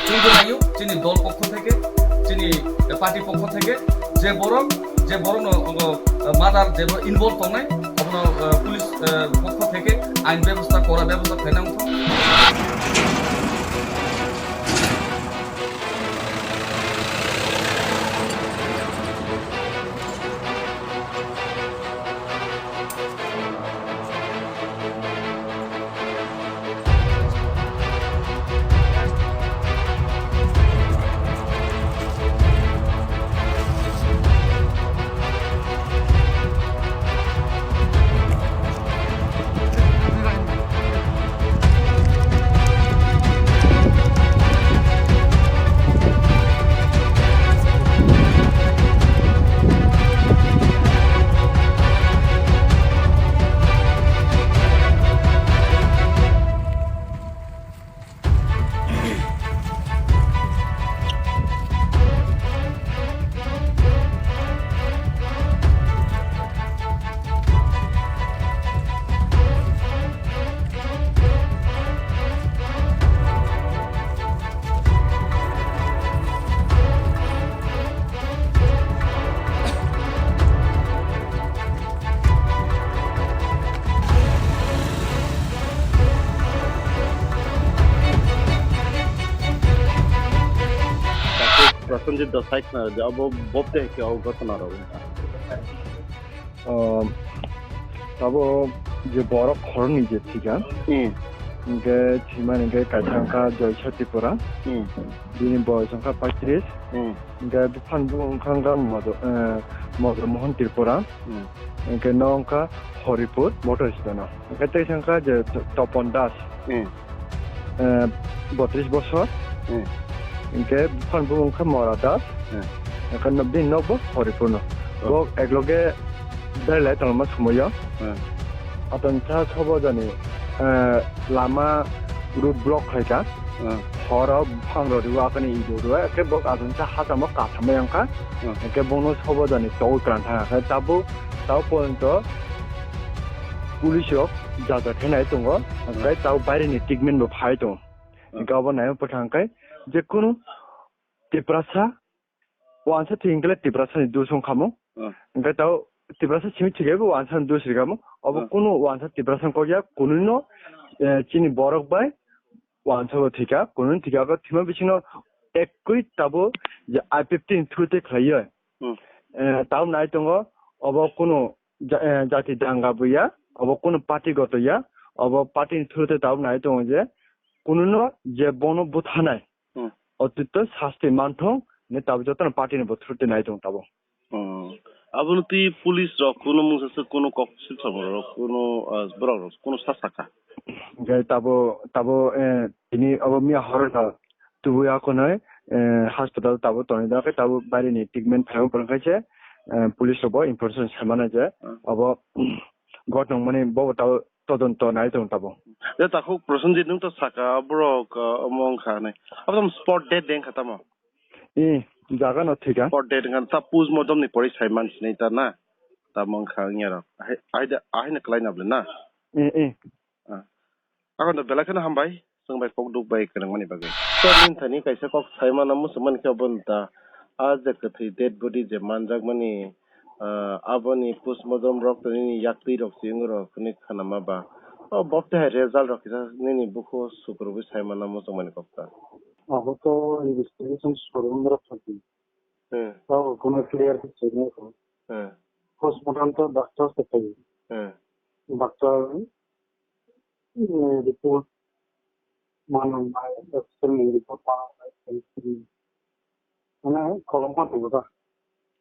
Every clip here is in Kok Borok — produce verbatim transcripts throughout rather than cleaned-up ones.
Twibo nayo, chini dol pokho theke, chini party pokho theke, je borok, je borokno, uh, murder je borok involve tongnai, abono, uh, police, uh, pokho theke ain bebosta, kora bebosta khlaina wngkha. Prasenjit Dasai khna, abo bobte hai khe o ghotona rok wngkha. Um, abo je borok khoroknwi je thwikha, Hmm. Hwnkhe thwimani hwnkhe kaisa wngkha Joysa Tripura, Hmm. Bini boyos wngkha paitris, Hmm. Hwnkhe buphang bo wngkha, wngkha Modo-, eh, Modo Mohan Tripura, Hmm. Hwnkhe no wngkha Horipur Motor Stand o. Hwnkhe tei wngkha je T-, Topon Das. Hmm. Eh, botris bosor. Hmm. Hwnkhe buphang bo wngkha Mora Das. Hmm. Hwnkhe no, bini nok bo Horipur no. Oh. Bo ekloge berai lai tongma somoyo. Hmm. Atonsa sobo jani, eh, lama road block khlaika. Hmm. Horo buphang rok riwi akani idu rwi. Hwnkhe bo atonsa hachamo kasamai wngkha. Hmm. Hwnkhe bono sobo jani togwi kwran thangkha. Tabuk, tabuk porjonto police rok jaga khe nai tongo. Hmm. Hwnkhe tabuk baireni treatment bo phai tongo. Hmm. Hwnkhe abo naima pwrwngkha hwnkhe je kunu Tiprasa, wansa thwi hwnkhe le Tiprasa ni dos wngkha mo. Hmm. Hwnkhe tao Tiprasa simi thwi khe bo wansa ni dos rikha mo. Obo Hmm. kunu wansa Tiprasa ni kok ya, kunu no, eh, chini borok bai wansa bo thwi kha, kunu no thwi kha. Abo thwima bisingo ekoi tabo je I P F T ni through te khlai ya. Hmm. Eh, tao nai tongo, obo kunu ja-, eh, jati danga bo ya, obo kunu party goto ya, obo party ni through te tao nai tongo je, kunu no je bono buthanai, Hmm. Otito sasti manthong, ne tabo jotono party ni bo through te nai tong tabo. Hmm. Abono twi police rok kuno mungsa se kuno kok silsamo rok kuno, ah, borok rok kuno sa saka. Hwnkhe tabo, tabo, eh, tini abo miya horo da tubuya konoi, eh, hospital tabo tonwi da khe tabo baire ni treatment phaio borok khe se, eh, police rok bo information sai mano je Hmm. abo gotong mani bobo tabo todonto nai tong tabo. Je takhuk Prosenjit nwng to saka borok, ah, omo wngkha hinwi. Abo tamo spot dead de wngkha tamo? Eh, jaga no thika. Spot dead wngkha ta post mortem ni pore sai man sinai ta na. Tamo wngkha wngya rok. Ahai, ahai da, ahai no kwlai na bole na. Eh, eh. Ah. Agon da belai kheno hambai. Chwng bai kok duk bai kwrwngmani bagwi. Sir, nini thani kaisa kok sai mano muchungmani khe obo nta. A je kwthwi dead body je manjakmani, ah, aboni postmortem rok tei nini yaktwi rok se wngwi rok hwnwi khanama ba. O bobte hai result rok kisa nini bukhugo sukrubwi sai manna muchungmani kok ta. Abo to investigation sorom rok thangwi. Hmm. Abo kono clear khe swnwi rok. Hmm. Postmortem to doctor se khai. Hmm. Doctor, eh, report manwi, X-ray report manwi, mane kolom ma tongo da.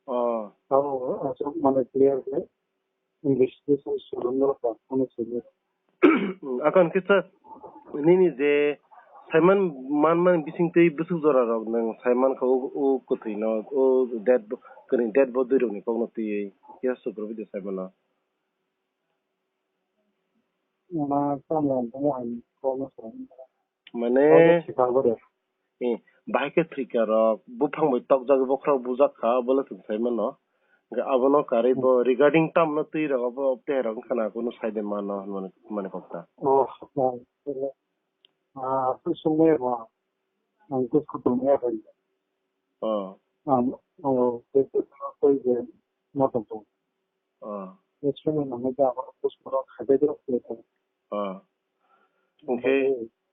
Oh. Abo aswk mane clear khe investigation sorom rok ba kono simi. Akon kisa nini je saiman man man bising twi bwswk jora rok nwng saiman kha o, o kwthwi no, o dead bo-, kwrwi dead body rok ni kok no twiwi ya sukrubwi de saiman no. Mane, eh, bahai khe thwikha rok, buphang bai tokjagwi bokhorok bujak kha, abo le chwng sai mano. Hwnkhe abono karwi bo regarding tamo twi rok abo tei rok wngkha na, kunu sai de mano hwnmani, hwnmani kok ta. ang khe sotong ya kha. Oh. Ang, oh, khe khe khe je motom tong. Oh. Khe sumui nang khe ang post mortem khaide de. Oh. Hwnkhe,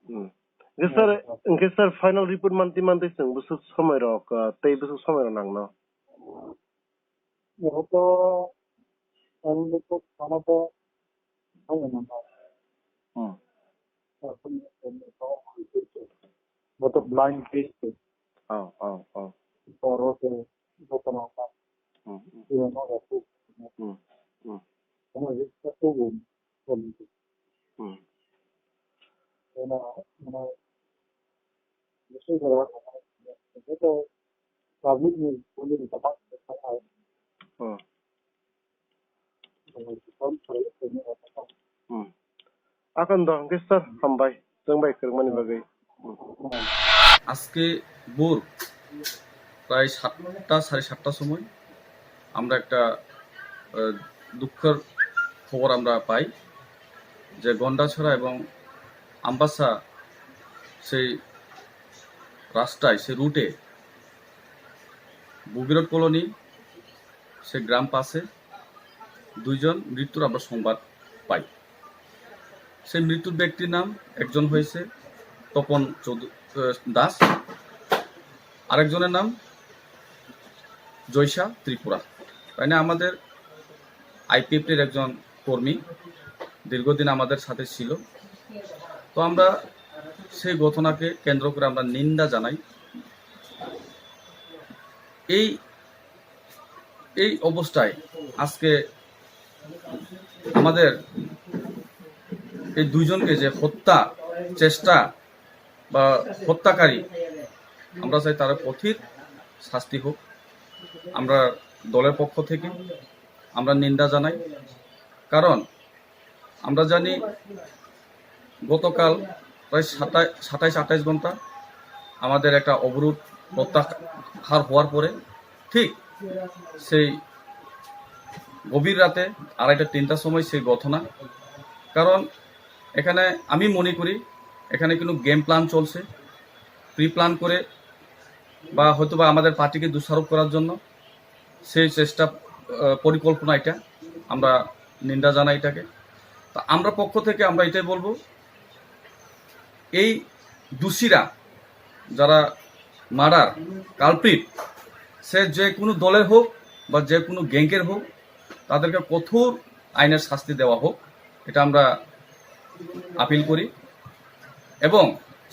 hmm. Hwnkhe sir, hwnkhe sir, final report manti manti chwng bwswk somoi rok, ah, tei bwswk somoi rok nangno? Oro to, ang to, ano to, ano nangno. Hmm. Bo to blind test. Oh, oh, oh. Oro se, bo to nangno. Hmm, hmm. Iya, no, aku. Hmm, hmm. Ano, itu, itu, Hmm. Ano, ano, itu, itu, public ni, public ni, Hmm. Hmm. Akon do, hwnkhe sir, hambai, chwng bai kwrwngmani bagwi. Hmm. আজকে ভোর প্রায় সাতটা, সাড়ে সাতটার সময় আমরা একটা, আহ, দুঃখের খবর আমরা পাই যে গন্ডাছড়া এবং আমবাসা সেই রাস্তায়, সেই রুটে ভগীরথ কলোনি, সেই গ্রাম পাশে দুইজন মৃত্যুর আমরা সংবাদ পাই। সেই মৃত্যুর ব্যক্তির নাম, একজন হয়েছে তপন চৌধু-, আহ, দাস, আরেকজনের নাম জয়সা ত্রিপুরা। মানে আমাদের আইপিএফটির একজন কর্মী, দীর্ঘদিন আমাদের সাথে ছিল। তো আমরা সেই ঘটনাকে কেন্দ্র করে আমরা নিন্দা জানাই। এই, এই অবস্থায় আজকে আমাদের এই দুইজনকে যে হত্যা চেষ্টা বা হত্যাকারী, আমরা চাই তারা কঠিন শাস্তি হোক। আমরা দলের পক্ষ থেকে আমরা নিন্দা জানাই, কারণ আমরা জানি গতকাল প্রায় সাতাশ, সাতাশ আঠাশ ঘন্টা আমাদের একটা অবরোধ প্রত্যাহার হওয়ার পরে ঠিক সেই গভীর রাতে আড়াইটা তিনটার সময় সেই ঘটনা। কারণ এখানে আমি মনে করি এখানে কিন্তু গেম প্ল্যান চলছে, প্রি প্ল্যান করে বা হয়তোবা আমাদের পার্টিকে দোষারোপ করার জন্য সেই চেষ্টা, আহ, পরিকল্পনা এটা, আমরা নিন্দা জানাই এটাকে। তা আমরা পক্ষ থেকে আমরা এটাই বলবো, এই দোষীরা যারা মার্ডার কালপ্রিট, সে যে কোনো দলের হোক বা যে কোনো গ্যাংয়ের হোক, তাদেরকে কঠোর আইনের শাস্তি দেওয়া হোক, এটা আমরা আপিল করি। এবং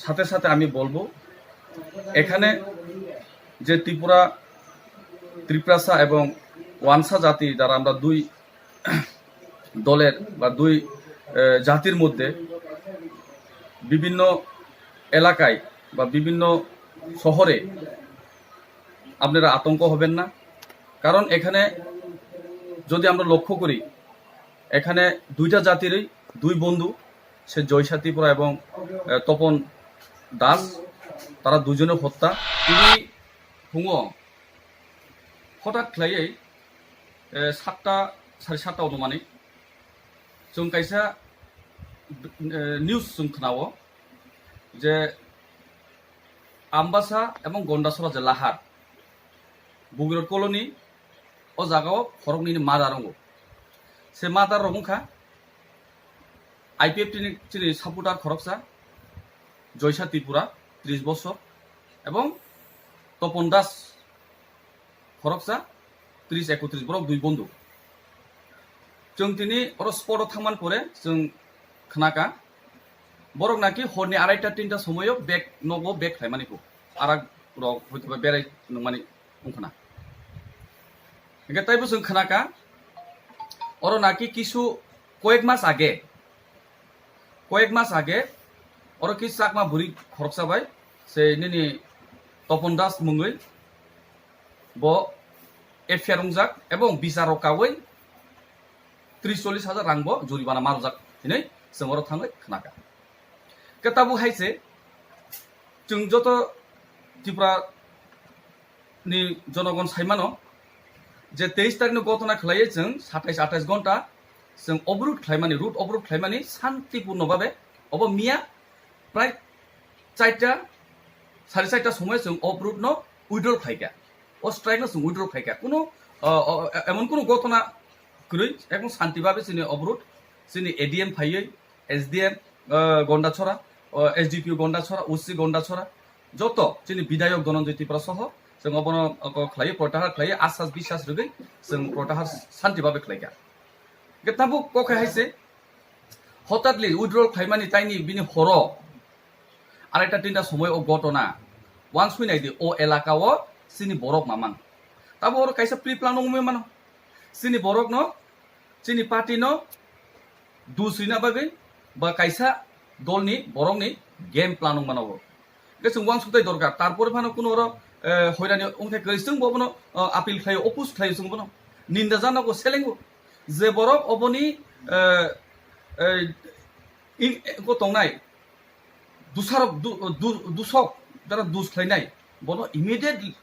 সাথে সাথে আমি বলবো, এখানে যে ত্রিপুরা, ত্রিপ্রাসা এবং ওয়ানসা জাতি দ্বারা আমরা দুই দলের বা দুই, আহ, জাতির মধ্যে বিভিন্ন এলাকায় বা বিভিন্ন শহরে আপনারা আতঙ্ক হবেন না। কারণ এখানে যদি আমরা লক্ষ্য করি, এখানে দুইটা জাতিরই দুই বন্ধু, সে জয়সা ত্রিপুরা এবং, আহ, তপন দাস, তারা দুজনে হত্যা। Tini phungo hotak khlaiwi, eh, satta, sari satta onumani chwng kaisa, eh, news chwng khnao je Ambasa ebong Gondasora je lahar Bugirot colony o jagao khoroknwini murder wngo. Se murder rok wngkha I P F T ni chini supporter khoroksa Joysa Tripura, tris bosor, ebong Topon Das khoroksa, tris ekotris, borok dui bondhu. Chwng tini oro spot o thangmani pore chwng khnaka, borok naki horni araita tinta somoio bag nogo bag khlaimani kho, arak rok hoitoba berai nungmani wngkhana. Hingke taibo chwng khnaka, oro naki kisu koyek mas age, koyek mas age oro ki chakma bwrwi khoroksa bai se nini Topon Das mungwi bo F I R wngjak ebong bicharo kawi tris chollis hajar rang bo joribana marwjak hinwi chwng oro thangwi khnaka. Khe tabuk hai se chwng joto Tripura ni jonogon saimano je teis tarikh ni gotona khlaiwi chwng satais atais ghonta chwng obrut khlaimani, road obrut khlaimani santipurno babe obo miya prai charta sari charta somoi chwng o vote no withdraw khlaikha, o strike no chwng withdraw khlaikha. Kuno, o, o, emon kuno gotona kwrwi, ekdom santi babe chini o vote, chini A D M phaiwi, S D M, o, Gondachora, o, S D P O Gondachora, O C Gondachora, joto chini bidayok Dhananjay Tripura soho chwng obono, o, khlaiwi, protahar khlaiwi, asas bisas rwgwi chwng protahar santi babe khlaikha. Hwnkhe tabuk kok hai se, hotatli withdrawal khlaimani taini bini horo, arekta tinta somoi o gotona, wansui nai di, o elaka o chini borok mamang. Tabo oro kaisa pre-plan wngwi mano. Chini borok no, chini party no dus rina bagwi ba kaisa dolni borokni game plan wng mano. Hwnkhe chwng wansukthai dorkar. Tarpore phano kuno oro, eh, hoirani wngthai kwrwi, chwng bo bono, eh, appeal khlaio, oppose khlaio chwng bono. Ninda jana bo selengo. Je borok oboni, eh, eh, in, ko tongnai, dusarok, du, du, dusok, jara dus khlainai, bono immediately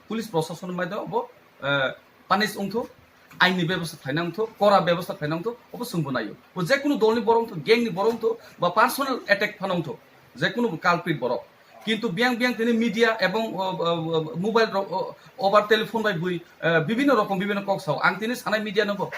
police proshasonni maidagwi bo, eh, punish wngthok, aini bebosta khlaina wngthok, kora bebosta khlaina wngthok, obo chwngbo naio. Bo jekunu dolni borok wngthok, gang ni borok wngthok, ba personal attack phano wngthok, jekunu culprit borok. Kintu biyang biyang tini media ebong, o, o, o, mobile rok, o, over telephone bai bui, eh, bibhinno rokom, bibhinno kok sao. Ang tini sanai media no bo.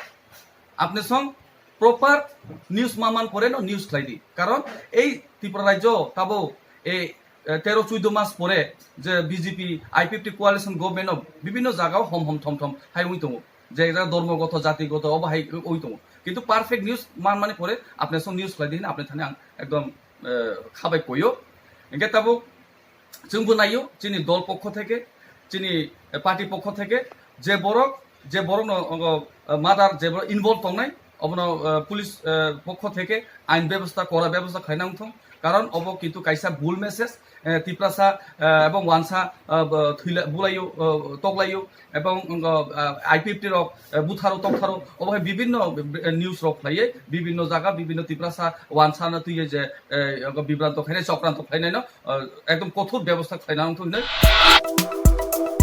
Apni song proper news maman pore no news khlai di. Karon ei Tripura rajyo tabo ei, eh, tero chuido mas pore je B J P I P F T coalition government no bibhinno jaga o hom hom thom thom hai wngwi tongo. Je jaga dhormo goto, jati goto obo hai wngwi tongo. Kintu perfect news man mani pore apni song news khlai di hwnwi apni thani ang ekdom, eh, khabai koyo. Hwnkhe tabuk chwngbo naio, chini dol pokho theke, chini, eh, party pokho theke, je borok, je borokno, ongo, eh, murder, je borok involve tongnai, obono, eh, police, eh, pokho theke ain bebosta, kora bebosta khlaina wngthong. Karon obo kintu kaisa bul message, eh, Tiprasa, eh, ebong wansa, eh, bo-, thwila-, bulaio, eh, toklaio, ebong, ongo, eh, I P F T rok, eh, butharo, toktharo, obo hai bibhinno, eh, news rok khlaiye, bibhinno jaga, bibhinno Tiprasa wansa no twiye je, eh, ongo bibranto khainai, chokranto khlainai no, ah, ekdom kothor bebosta khlaina wngthok hinwi.